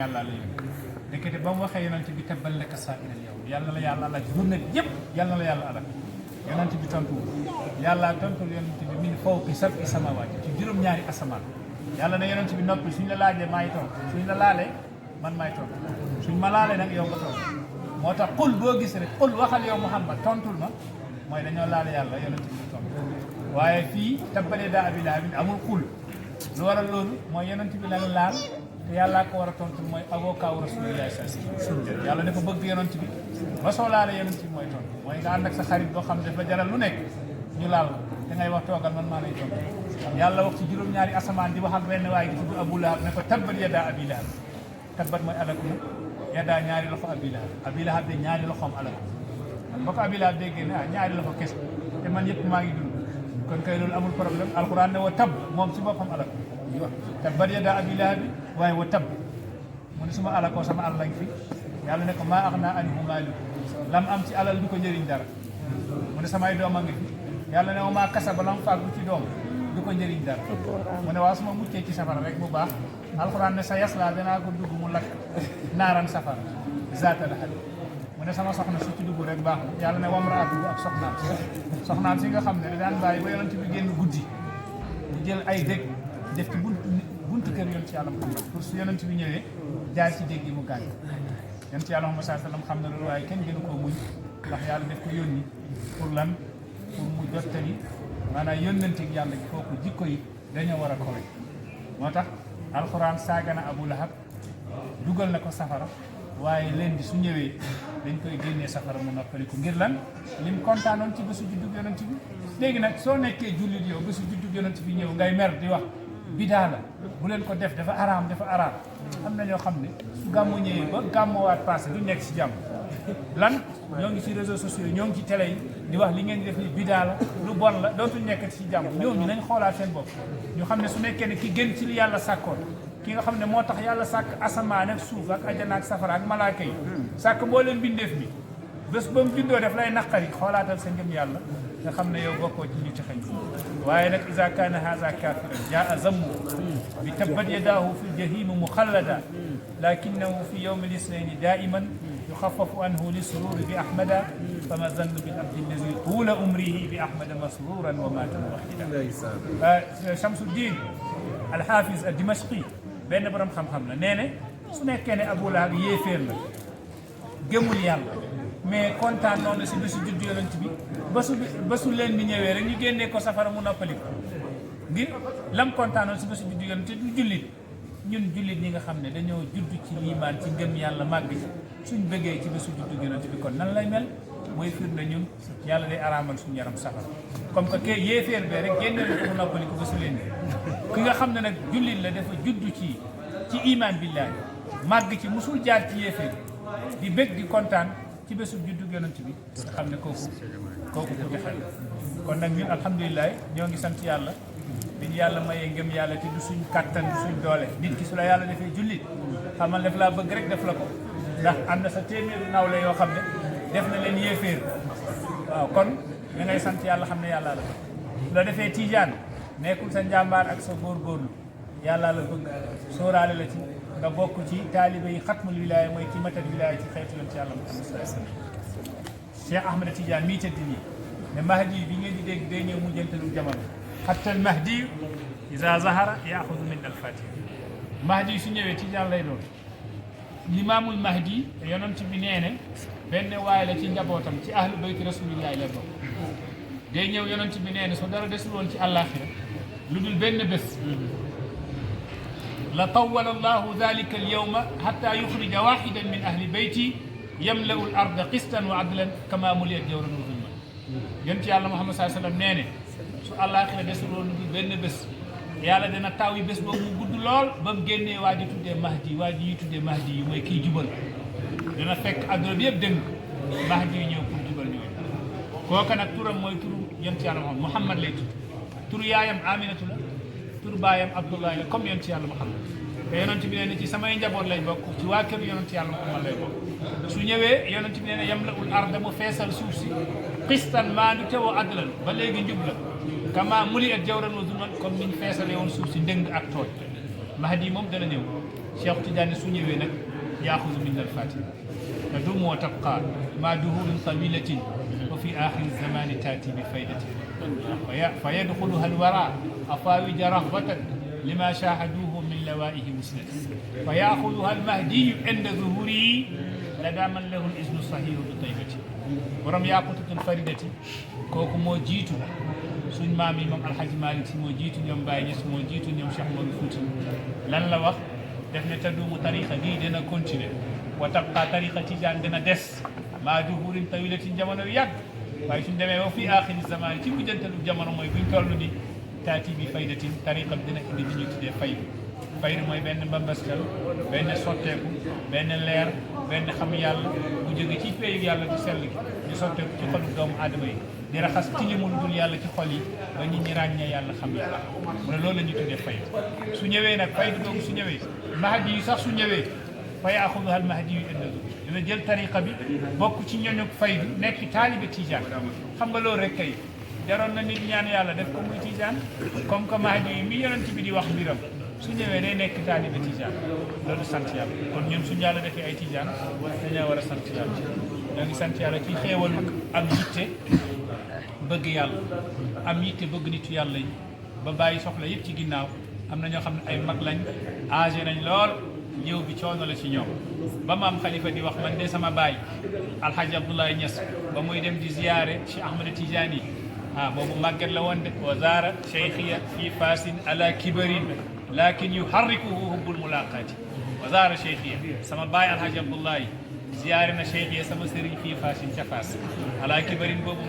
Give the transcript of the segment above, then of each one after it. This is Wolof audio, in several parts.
yàlla la yónni ndekete ba mu waxee yonent bi tabbal laka saa'iral yawm yàlla la yàlla alal journée bi yëpp yàlla la yàlla alal yonent bi tontu yàlla tontul yonent bi min fawqi sab'i samaawaati ci juróom-ñaari asamaan yàlla ne yonent bi noppi suñ la laajee maay tontu suñ la laalee man maay tontu suñ ma laalee nag yow nga tontu moo tax qul boo gis rek qul waxal yow Muhammad tontul ma mooy dañoo laale yàlla yonent bi tontu waaye fii tabbat yadaa abii lahabin amul qul lu waral loolu mooy yonent bi la laal te yàllaa ko war a tontu mooy avocat wu Rasulullah yàlla dafa bëgg yonent bi ba soo laalee yonent bi mooy tontu mooy nga ànd ak sa xarit boo xam ne dafa jaral lu nekk ñu laal te ngay wax toogal man maa lay tontu yàlla wax ci juróom-ñaari asamaan di wax ak benn waaye di tudd Abu Lahab ne ko tabbat yadaa abii lahab tabbat mooy alaku na yadaa ñaari loxo Abii Lahab de ñaari loxoom alaku ba ko Abii Lahab déggee ne ñaari loxo kes te man yëpp maa ngi dund kon kay loolu amul problème alquran ne wa tab moom si boppam alaku tabbat yadaa abii lahab waaye wa tab mu ne suma alakoo sama àll lañ fi yàlla ne ko maa aghnaa anhu maaluhu lam am ci alal du ko njëriñ dara mu ne samay doom a ngi fi yàlla ne maa kasaba lam fàggu ci doom du ko njëriñ dara mu ne waaw suma muccee ci safara rek bu baax alxuraan ne sa yaslaa danaa ko dugg mu lakk naaran safara zaata lahab mu ne sama soxna su ci dugg rek baax na yàlla ne wamraatuhu ak soxnaam si nga xam ne da daan bàyyi ba yonent bi génn guddi mu jël ay dëkk def ci buntu kër yonent yàlla Muhammad pour su yonent bi ñëwee jaar ci dégg yi mu gaañ yonent yàlla Muhammad sallallahu alayhi wasallam xam na loolu waaye kenn gënu koo muñ ndax yàlla def ko yónni pour lan pour mu jottali maanaam yónnante yàlla kooku jikko yi dañoo war a kowe moo tax alxuraan saaga na Abu Lahab dugal na ko safara waaye leen di su ñëwee dañ koy génnee safara mu noppaliku ngir lan lim kontaanoon ci bésu juddug yonent bi léegi nag soo nekkee jullit yow bésu juddug yonent bi ñëw ngay mer di wax bidaa la bu leen ko def dafa araam am na ñoo xam ne su gàmmu ñëwee ba gàmmuwaat passé du nekk si jàmm lan ñoo ngi ci réseaux sociaux yi ñoo ngi ci télé yi di wax li ngeen di def ni bidaa la lu bon la dootuñ nekk ci jàmm ñooñu nañ xoolaat seen bopp ñu xam ne su nekkee ne ki gën ci li yàlla sàkkoon ki nga xam ne moo tax yàlla sàkk asamaan ak suuf ak ajana ak safara ak malaaka yi sàkk boo leen bindeef bi bés ba mu bindoo def lay naqari xoolaatal sa ngëm yàlla nga xam ne yow bokkoo ci ñu ci xañ waaye nag iza kaana haza kafiran jaa zammu bi tabbat yadaahu fi ljahimi muxallada lakinahu fi yawmi lisnayni daiman yuxafafu anhu li sururi bi ahmada fama zannu bil abdi allazi tuula umrihi bi ahmada masruran wa mata muwahhida Shamsuddin alxaafis ad-Dimashqi benn borom xam-xam la nee ne su nekkee ne Abu Lahab yéeféer la gëmul yàlla mais kontaan noonu si bésu juddu yonent bi bésu leen bi ñëwee rek ñu génnee ko safara mu noppali ko ngir lam kontaanoon si bésu juddu yonent du jullit ñun jullit ñi nga xam ne dañoo judd ci liimaan ci ngëm yàlla màgg ci suñ bëggee ci bésu juddu yonent bi kon nan lay mel mooy firnde ñun yàlla day araamal suñu yaram safara comme que kee yéeféer bee rek génnee ko mu noppali ko bésu leen bi ki nga xam ne nag jullit la dafa judd ci imaan billaahi màgg ci musul jaar ci yéeféer di bëgg di kontaan ci bésu juddu yonent bi nga xam ne kooku ku jafe kon nag ñun alhamdulilah ñoo ngi sant yàlla bi ñu yàlla mayee ngëm yàlla te du suñ kattan du suñ doole nit ki su la yàlla defee jullit xamal def laa bëgg rek def la ko ndax am na sa téeméeri nawle yoo xam ne def na leen yéeféer waaw kon da ngay sant yàlla xam ne yàlla la su la defee tiijaan nekkul sa njàmbaar ak sa góorgóorlu yàlla la bëgg sóoraale la ci nga bokk ci taalibe yi xatmul wilaaya mooy ci matal wilaaya ci xeetu yoon ci yàlla Muhammad sallallahu alayhi wasallam Cheikh Ahmed Tidiane mii tëdd nii ne mahdi bi ngeen di dégg day ñëw mujjantalu jamono hatta al mahdi iza zahara yaxudu min al fatiha mahdi su ñëwee Tidiane lay doon limaamul mahdi yonent bi nee ne benn waay la ci njabootam ci ahlu bayti rasulillahi la bokk day ñëw yonent bi nee ne su dara desul woon ci àllaaxira lu dul benn bés la tawwala allahu dalika alyawma hatta yuxrija waxidan min ahli bayti yamla'u al arda qistan wa adlan kama muliyat jawran wa zulman yonent yàlla Muhammad sallallahu alayhi wasallam nee ne su àllaaxira desul woon lu dul benn bés yàlla dana taw yi bés boobu mu gudd lool ba mu génnee waa ji tuddee mahdi waa ji yi tuddee mahdi yi mooy kii jubal dana fekk adduna bi yëpp dëng mahdi yi ñëw pour jubal ñooñu kooka nag turam mooy turu yonent yàlla Muhammad lay tudd turu yaayam Aminatu la turu baayam Abdullahi la comme yonent yàlla Muhammad te yonent bi nee na ci samay njaboot lay bokk ci waa kër yonent yàlla Muhammad lay bokk su ñëwee yonent bi nee na yamla'ul arda mu feesal suuf si qistan maandu te wa adlan ba léegi njub la kama muli at jawran wa zulman comme niñ feesale woon suuf si ndëng ak tooñ mahdi moom dana ñëw Cheikh Tidiane su ñëwee nag yaaxuzu min al-fatiha تدوم وتبقى مع دهور طويلة وفي آخر الزمان تأتي بفائدة فيدخلها الوراء أفاوج رغبة لما شاهدوه من لوائه مسند فيأخذها المهدي عند ظهوره لدى من له الإذن الصحيح بطيبة ورم ياقوتة الفريدة كوكو مو جيتو suñ maam yi moom alxaji Malick si moo jiitu ñoom Baye Niass moo jiitu ñoom Cheikh Modou Fouti lan la wax def ne taduumu tariqa gii dina continuer wa tabqa tariqa tijaan dina des maa duhurin tawilatin jamono yu yàgg waaye suñ demee ba fii aaxiri zamaani ci mujjantalu jamono mooy buñ toll ni taati bi faydatin tariqa bi dina indi li ñuy tuddee faydu faydu mooy benn mbambastal benn sotteeku benn leer benn xam yàlla bu jóge ci péyu yàlla di sell gi di sotteeku ci xolu doomu aadama yi di raxas tilimul dul yàlla ci xol yi ba nit ñi ràññee yàlla xam yàlla mu ne loolu la ñuy tuddee faydu su ñëwee nag faydu boobu su ñëwee mahdi yi sax su ñëwee fa yaaxuduha al mahdi yu indahu dina jël tariqa bi bokk ci ñoñu faydu nekk taalibe tijaan xam nga loolu rek kay jaroon na nit ñaan yàlla def ko muy tijaan comme que mahdi yi mi yonent bi di wax mbiram su ñëwee day nekk taalibe tijaan loolu sant yàlla kon ñun suñu yàlla defee ay tijaan dañoo war a sant yàlla ñoo ngi sant yàlla ci xéewalu am yitte bëgg yàlla am yitte bëgg nitu yàlla yi ba bàyyi soxla yëpp ci ginnaaw am na ñoo xam ne ay mag lañ âgé nañ lool ñëw bi coono la ci ñoom ba maam xalifa di wax man de sama baay alhaji Abdoulaye Niass ba muy dem di ziyaare Cheikh Ahmed Tidiane yi boobu màgget la woon de wa zaara cheikhiya fii fasin ala kibarin lakin yuharrikuhu hubbul mulaqati wa zaara cheikhiya sama baay alhaji Abdoulaye ziyaare na cheikhiya sama sëriñ fii fasin ca Fass ala kibarin boobu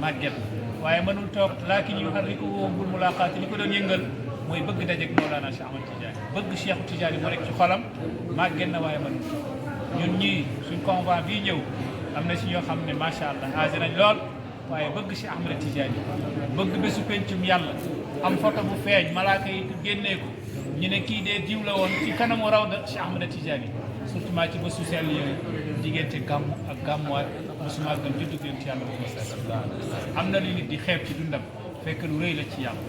màgget waaye mënul toog lakin yuharrikuhu hubbul mulaqati li ko doon yëngal mooy bëgg dajeeg Mawlana Cheikh Ahmed Tidiane bëgg Cheikh Tidiane mu nekk ci xolam màgget na waaye mënul ñun ñii suñ convoi bii ñëw am na si ñoo xam ne macha allah âgé nañ lool waaye bëgg Cheikh Ahmed Tidiane bëgg bésu pencum yàlla am photo bu feeñ malaaka yi génnee ko ñu ne kii dee diw la woon ci kanamu rawda Cheikh Ahmed Tidiane surtout maa ci bésu sell yooyu diggante gàmmu ak gàmmuwaat bésu màggal juddu ci yàlla bu am na lu nit di xeeb ci dundam fekk lu rëy la ci yàlla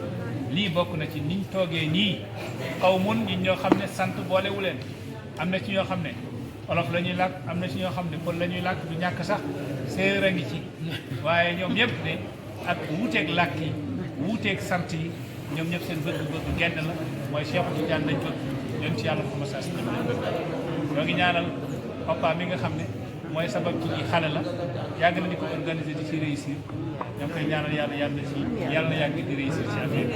lii bokk na ci niñ toogee nii xaw mun ñi ñoo xam ne sant boolewu leen am na ci ñoo xam ne olof la ñuy làkk am na ci ñoo xam ne pël la ñuy làkk du ñàkk sax séeréer a ngi ci waaye ñoom ñëpp de ak wuuteeg làkk yi wuuteeg sant yi ñoom ñëpp seen bëgg-bëgg genn la mooy Cheikh Tidiane lañ bëgg leen ci yàlla Muhammad sallallahu alayhi wasallam lañ bëgg ñoo ngi ñaanal papa mi nga xam ne mooy sabab ci ñi xale la yàgg na di ko organiser di ci réussir ñoo ngi koy ñaanal yàlla yàlla na yàgg di réussir ci affaire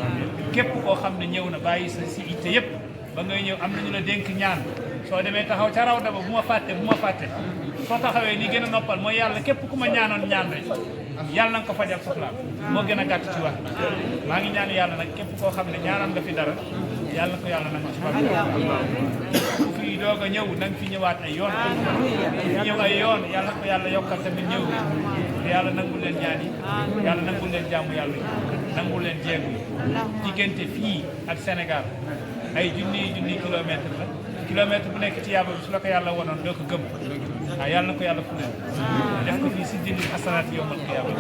képp koo xam ne ñëw na bàyyi sa si itte yëpp ba ngay ñëw am nañu la dénk ñaan soo demee taxaw ca raw daba bu ma fàtte soo taxawee li gën a noppal mooy yàlla képp ku ma ñaanoon ñaan rek yàlla na nga ko fajal soxlaam moo gën a gàtt ci wax maa ngi ñaan yàlla nag képp koo xam ne ñaanoon nga fi dara yàlla na ko yàlla nanga ci bàq ku fi doog a ñëw na nga fi ñëwaat ay yoon fi ñëw ay yoon yàlla na ko yàlla yokkal tamit ñëw bi yàlla nangul leen ñaan yi yàlla nangul leen jàmm yàlla yi nangul leen jeegu yi diggante fii ak Sénégal ay junni kilomètre la kilomètre bu nekk ci yaaba bi su la ko yàlla wonoon doo ko gëm waaw yàlla na ko yàlla fuleel def ko fii si dindi xasanaat yawmal qiyaama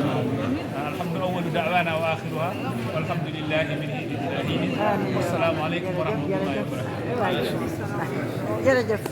alhamdulilah awalu daawaana wa axiruha walhamdulillahi min hiini ila hiini wassalaamu aleykum wa rahmatullahi wa barakatuh jërëjëf